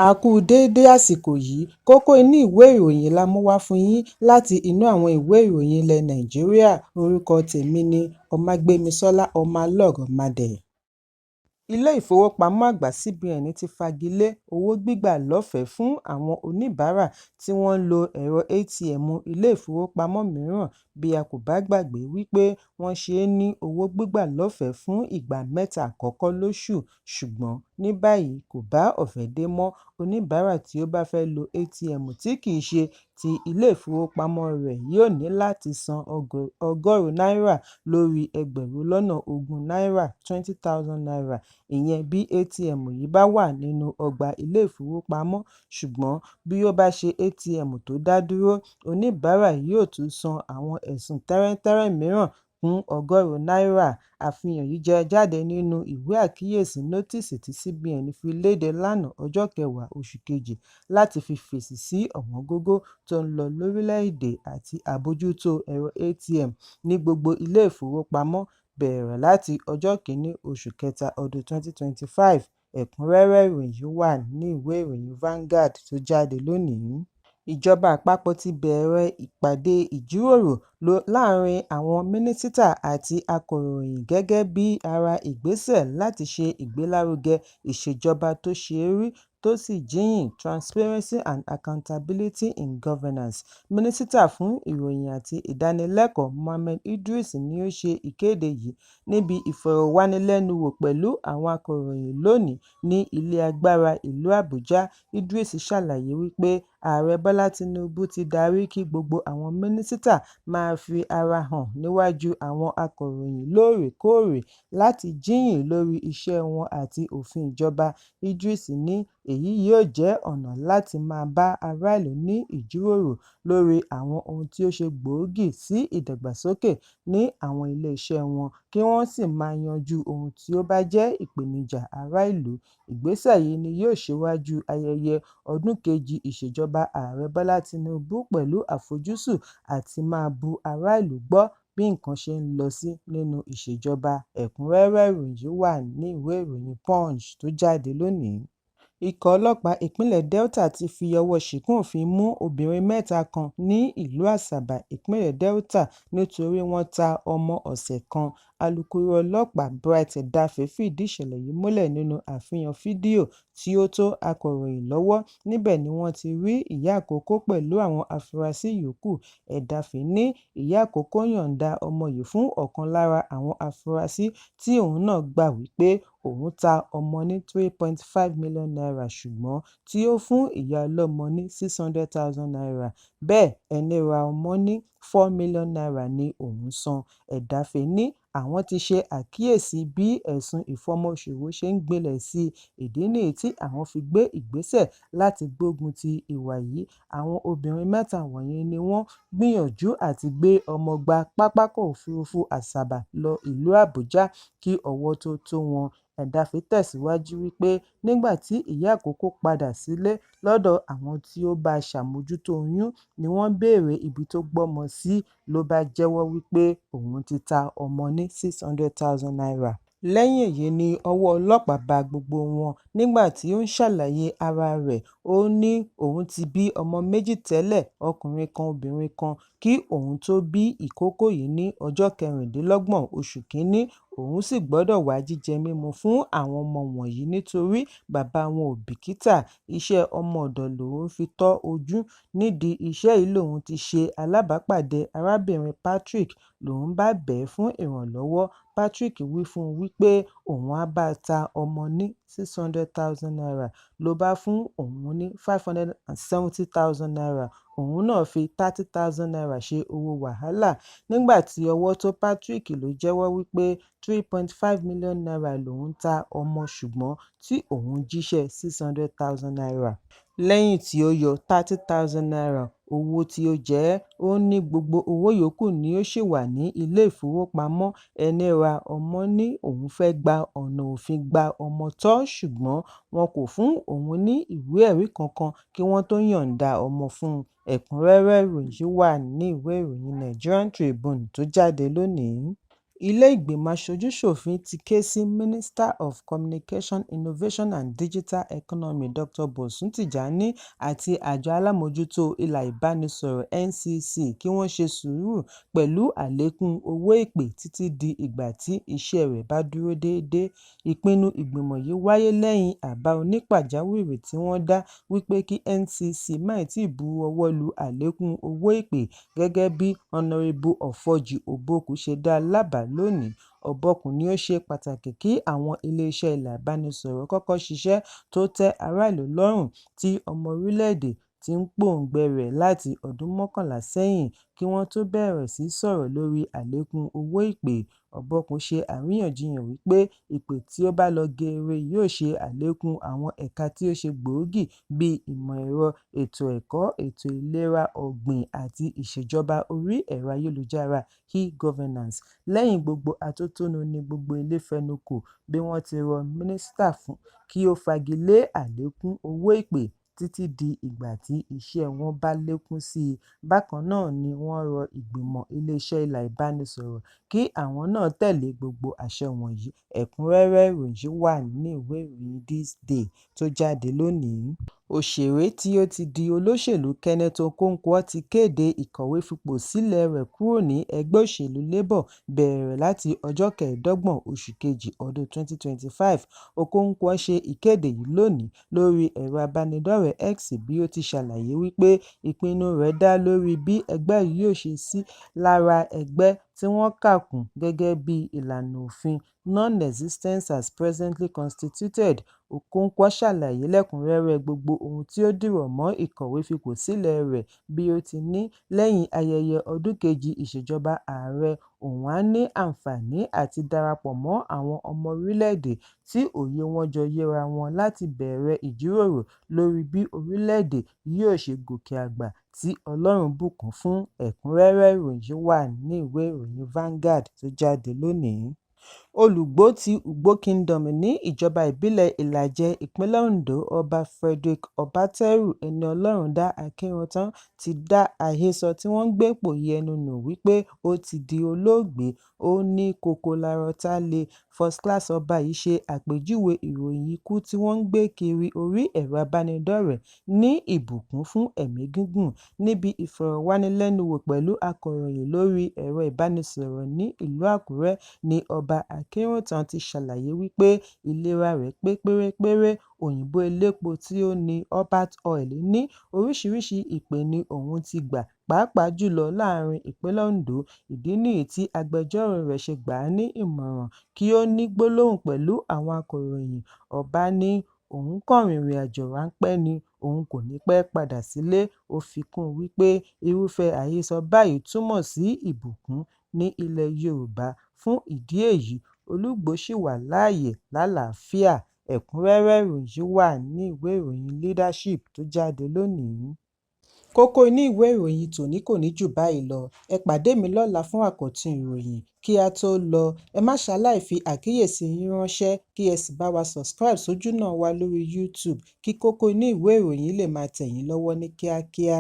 A kú déédé àsìkò yìí. Kókó inú ìwé ìròyìn la mú wá fún yín láti inú àwọn ìwé ìròyìn ilẹ̀ Nàìjíríà. Orúkọ tèmi ni Ọmágbémisọ́lá Ọmọlọ́rọ̀madẹ̀. Ilé ìfowópamọ́ àgbà CBN ti fagi lé owó gbígbà lọ́fẹ̀ẹ́ fún àwọn oníbàárà tí wọ́n ń lo ẹ̀rọ ATM ilé ìfowópamọ́ mìíràn. Bí a kò bá gbàgbé wípé wọ́n ṣe é ní owó gbígbà lọ́fẹ̀ẹ́ fún ìgbà mẹ́ta àkọ́kọ́ lóṣù, ṣùgbọ́n ní báyìí kò bá ọ̀fẹ́ dé mọ́. Oníbàárà tí ó bá fẹ́ lo ATM tí kìí ṣe ti ilé ìfowópamọ́ rẹ̀ yóò ní láti san ₦100 lórí ₦20,000 ₦20,000, ìyẹn bí ATM yìí bá wà nínú ọgbà ilé ìfowópamọ́. Ṣùgbọ́n bí ó bá ṣe ATM tó dá dúró, oníbàárà yóò tún san àwọn ẹ̀sùn tẹ́rẹ́ntẹ́rẹ́ mìíràn kún ₦100. Àfihàn yìí jẹ jáde nínú ìwé àkíyèsí nótíìsì tí CBN fi léde lánàá ọjọ́ 10 oṣù kejì láti fi fèsì sí ọ̀wọ́ngógó tó ń lọ lórílẹ̀-èdè àti àbójútó ẹ̀rọ ATM ní gbogbo ilé ìfowópamọ́ bẹ̀rẹ̀ láti ọjọ́ 1 oṣù kẹta ọdún 2025. Ẹ̀kúnrẹ́rẹ́ ìròyìn yìí wà ní ìwé ìròyìn Vanguard tó jáde lónìí. Ìjọba àpapọ̀ ti bẹ̀rẹ̀ ìpàdé ìjíròrò láàrin àwọn mínísítà àti akọ̀ròyìn gẹ́gẹ́ bí ara ìgbésẹ̀ láti ṣe ìgbélárugẹ ìṣèjọba tó ṣe é rí tó sì jíyìn (Transparency and Accountability in Governance). Mínísítà fún Ìròyìn àti Ìdánilẹ́kọ̀ọ́ Mohammed Idris ni ó ṣe ìkéde yìí níbi ìfọ̀rọ̀wánilẹ́nuwò pẹ̀lú àwọn akọ̀ròyìn lónìí ní Ilé Agbára ìlú Àbújá. Idris ṣàlàyé wípé Ààrẹ Bọ́lá Tinubu ti darí kí gbogbo àwọn mínísítà máa fi ara hàn níwájú àwọn akọ̀ròyìn lóòrèkóòrè láti jíyìn lórí iṣẹ́ wọn àti òfin ìjọba. Idris ní èyí yóò jẹ́ ọ̀nà láti máa bá aráàlú ní ìjíròrò lórí àwọn ohun tí ó ṣe gbòógì sí ìdàgbàsókè ní àwọn iléeṣẹ́ wọn, kí wọ́n sì máa yanjú ohun tí ó bá jẹ́ ìpèníjà ará ìlú. Ìgbésẹ̀ yìí ni yóò ṣíwájú ayẹyẹ ọdún kejì ìṣèjọba Ààrẹ Bọ́lá Tinubu pẹ̀lú àfojúsùn àti máa bu ará ìlú gbọ́ bí nǹkan ṣe ń lọ sí nínú ìṣèjọba. Ẹ̀kúnrẹ́rẹ́ ìròyìn yìí wà ní ìwé ìròyìn Punch tó jáde lónìí. Ikọ̀ ọlọ́pàá ìpínlẹ̀ Delta ti fi ọwọ́ ṣìkún òfin mú obìnrin mẹ́ta kan ní ìlú Àsàbà, ìpínlẹ̀ Delta nítorí wọ́n ta ọmọ ọ̀sẹ̀ kan. Alūkkóró ọlọ́pàá Bright Edafe fìdí ìṣẹ̀lẹ̀ yìí múlẹ̀ nínú àfihàn fídíò tí ó tó akọ̀ròyìn lọ́wọ́. Níbẹ̀ ni wọ́n ti rí ìyá àkọ́kọ́ pẹ̀lú àwọn afurasí yòókù. Edafe ní ìyá àkọ́kọ́ yọ̀ǹda ọmọ yìí fún ọ̀kan lára àwọn afurasí tí òun náà gbà wípé òun ta ọmọ ní ₦3.5 million, ṣùgbọ́n tí ó fún ìyá ọlọ́mọ ní ₦600,000. Bẹ́ẹ̀ ẹni ra ọmọ ní ₦4 million ní òun san. Edafe ní àwọn ti ṣe àkíyèsí bí ẹ̀sùn ìfọmọṣòwò ṣe ń gbilẹ̀ sí i, ìdí nìyí tí àwọn fi gbé ìgbésẹ̀ láti gbógun ti ìwà yìí. Àwọn obìnrin mẹ́ta wọ̀nyí ni wọ́n gbìyànjú àti gbé ọmọ gba pápákọ̀ òfurufú Àsàbà lọ ìlú Àbújá kí ọwọ́ tó tó wọn. Edafe tẹ̀síwájú wípé nígbà tí ìyá àkọ́kọ́ padà sílé lọ́dọ̀ àwọn tí ó bá a ṣàmójútó oyún ni wọ́n béèrè ibi tó gbọ́mọ sí, ló bá jẹ́wọ́ wípé òun ti ta ọmọ ní ₦600,000. Lẹ́yìn èyí ni ọwọ́ ọlọ́pàá bá gbogbo wọn. Nígbà tí ó ń ṣàlàyé ara rẹ̀, ó ní òun ti bí ọmọ méjì tẹ́lẹ̀, ọkùnrin kan obìnrin kan, kí òun tóó bí ìkókó yìí ní ọjọ́ 26 oṣù kínní, òun sì gbọ́dọ̀ wá jíjẹ mímu fún àwọn ọmọ wọ̀nyí nítorí bàbá wọn ò bìkítà, iṣẹ́ ọmọ-ọ̀dọ̀ lòun fi tọ́ ojú. Nídìí iṣẹ́ yìí lòun ti ṣe alábàápàdé arábìnrin Patrick, lòun bá bẹ̀ ẹ́ fún ìrànlọ́wọ́. Patrick wí fún un wípé òun á bá a ta ọmọ ní ₦600,000, ló bá fún òun ní ₦570,000, òun náà fi ₦30,000 ṣe owó wàhálà. Nígbà tí ọwọ́ tó Patrick ló jẹ́wọ́ wípé ₦3.5 million lòun ta ọmọ, ṣùgbọ́n tí òun jíṣẹ́ ₦600,000. Lẹ́yìn tí ó yọ ₦30,000 owó tí ó jẹ ẹ́, ó ní gbogbo owó yòókù ni ó ṣì wà ní ilé ìfowópamọ́. Ẹni ra ọmọ ní òun fẹ́ gba ọ̀nà òfin gba ọmọ tọ́, ṣùgbọ́n wọn kò fún òun ní ìwé ẹ̀rí kankan kí wọ́n tó yọ̀ǹda ọmọ fún un. Ẹ̀kúnrẹ́rẹ́ ìròyìn yìí wà ní ìwé ìròyìn Nigerian Tribune tó jáde lónìí. Ilé Ìgbìmọ̀ Aṣojú-ṣòfin ti ké sí Minister of Communication, Innovation and Digital Economy Dr. Bosun Tijani àti Àjọ Alámòójútó Ilà Ìbánisọ̀rọ̀ NCC kí wọ́n ṣe sùúrù pẹ̀lú àlékún owó ìpè títí di ìgbà tí iṣẹ́ rẹ̀ bá dúró déédé. Ìpinnu ìgbìmọ̀ yìí wáyé lẹ́yìn àbá onípàjáwìrì tí wọ́n dá wípé kí NCC má ì tíì bu ọwọ́ lu àlékún owó ìpè gẹ́gẹ́ bí Honorable Alhaji Òbòkun ṣe dá lábàá lónìí. Òbòkun ní ó ṣe pàtàkì kí àwọn iléeṣẹ́ ilà ìbánisọ̀rọ̀ kọ́kọ́ ṣiṣẹ́ tó tẹ́ aráàlú lọ́rùn tí ọmọ orílẹ̀-èdè ti ń pòǹgbẹ rẹ̀ láti ọdún 11 sẹ́yìn kí wọ́n tó bẹ̀rẹ̀ sí sọ̀rọ̀ lórí àlékún owó ìpè. Òbòkun ṣe àríyànjiyàn wípé ìpè tí ó bá lọ geere yóò ṣe àlékún àwọn ẹ̀ka tí ó ṣe gbòógì bíi ìmọ̀-ẹ̀rọ, ètò ẹ̀kọ́, ètò ìlera, ọ̀gbìn àti ìṣèjọba orí ẹ̀rọ ayélujára (e-governance). Lẹ́yìn gbogbo atótónu ní gbogbo ilé fẹnu kò bí wọ́n ti rọ mínísítà kí ó fagi lé àlékún owó ìpè títí di ìgbà tí iṣẹ́ wọn bá lékún sí i. Bákan náà ni wọ́n rọ ìgbìmọ̀ iléeṣẹ́ ilà ìbánisọ̀rọ̀ kí àwọn náà tẹ̀lé gbogbo àṣẹ wọ̀nyí. Ẹ̀kúnrẹ́rẹ́ ìròyìn wà nínú ìwé ìròyìn This Day tó jáde lónìí. Òṣèré tí ó ti di olóṣèlú Kenneth Okonkwo ti kéde ìkọ̀wéfipò sílẹ̀ rẹ̀ kúrò ní ẹgbẹ́ òṣèlú Labour bẹ̀rẹ̀ láti ọjọ́ 25 oṣù kejì ọdún 2025. Okonkwo ṣe ìkéde yìí lónìí lórí ẹ̀rọ ìbánidọ́rẹ̀ẹ́ X bí ó ti ṣàlàyé wípé ìpinnu rẹ̀ dá lórí bí ẹgbẹ́ yìí yóò ṣe sí lára ẹgbẹ́ tí wọ́n kà kún gẹ́gẹ́ bí ìlànà òfin (non-existence as presently constituted). Okonkwo ṣàlàyé lẹ́kùnrẹ́rẹ́ gbogbo ohun tí ó dìrọ̀ mọ́ ìkọ̀wéfipò sílẹ̀ rẹ̀ bí ó ti ní lẹ́yìn ayẹyẹ ọdún kejì ìṣèjọba ààrẹ òun á ní àǹfààní àti darapọ̀ mọ́ àwọn ọmọ orílẹ̀-èdè tí òye wọn jọ yéra wọn láti bẹ̀rẹ̀ ìjíròrò lórí bí orílẹ̀-èdè yóò ṣe gòkè àgbà tí Ọlọ́run bùkún fún. Ẹ̀kúnrẹ́rẹ́ ìròyìn wà nínú ìwé ìròyìn Vanguard tó jáde lónìí. Olùgbò ti Ugbo Kingdom ní ìjọba ìbílẹ̀ Ìlàjẹ ìpínlẹ̀ Ondo, Ọba Frederick Ọbátẹrù Eniọlọ́rundá Akínrantán ti dá àhesọ tí wọ́n ń gbé pòyì ẹnu nù wípé ó ti di olóògbé. Ó ní koko lára ọ̀tá le. First Class Ọba yìí ṣe àpèjúwe ìròyìn ikú tí wọ́n ń gbé kiri orí ẹ̀rọ ìbánidọ́rẹ̀ẹ́ ní ìbùkún fún ẹ̀mí gígùn. Níbi ìfọ̀rọ̀wánilẹ́nuwò pẹ̀lú akọ̀ròyìn lórí ẹ̀rọ ìbánisọ̀rọ̀ ní ìlú Àkúrẹ́ ní Ọba Akínrantán ti ṣàlàyé wípé ìlera rẹ̀ pé pérépéré. Òyìnbó elépo tí ó ní Albert Oil ní oríṣiríṣi ìpè ni òun ti gbà pàápàá jùlọ láàrin ìpínlẹ̀ Ondo. Ìdí nìyí tí agbẹjọ́rò rẹ̀ ṣe gbà á ní ìmọ̀ràn kí ó ní gbólóhùn pẹ̀lú àwọn akọ̀ròyìn. Ọba ní òun kàn rìnrìn-àjò ráńpẹ́ ni, òun kò ní pẹ́ padà sílé. Ó fi kún un wípé irúfẹ́ àhesọ báyìí túmọ̀ sí ìbùkún ní ilẹ̀ Yorùbá. Fún ìdí èyí, Olúgbò ṣì wà láàyè lálàáfíà. Ẹ̀kúnrẹ́rẹ́ ìròyìn wà nínú ìwé ìròyìn Leadership tó jáde lónìí. Kókó inú ìwé ìròyìn tòní kò ní jù báyìí lọ. Ẹ pàdé mi lọ́la fún àkọ́tún ìròyìn. Kí á tó lọ, ẹ má ṣaláì fi àkíyèsí yín ránṣẹ́ kí ẹ sì bá wa subscribe sójúnà wa lórí YouTube kí kókó inú ìwé ìròyìn lè máa tẹ̀ yín lọ́wọ́ ní kíákíá.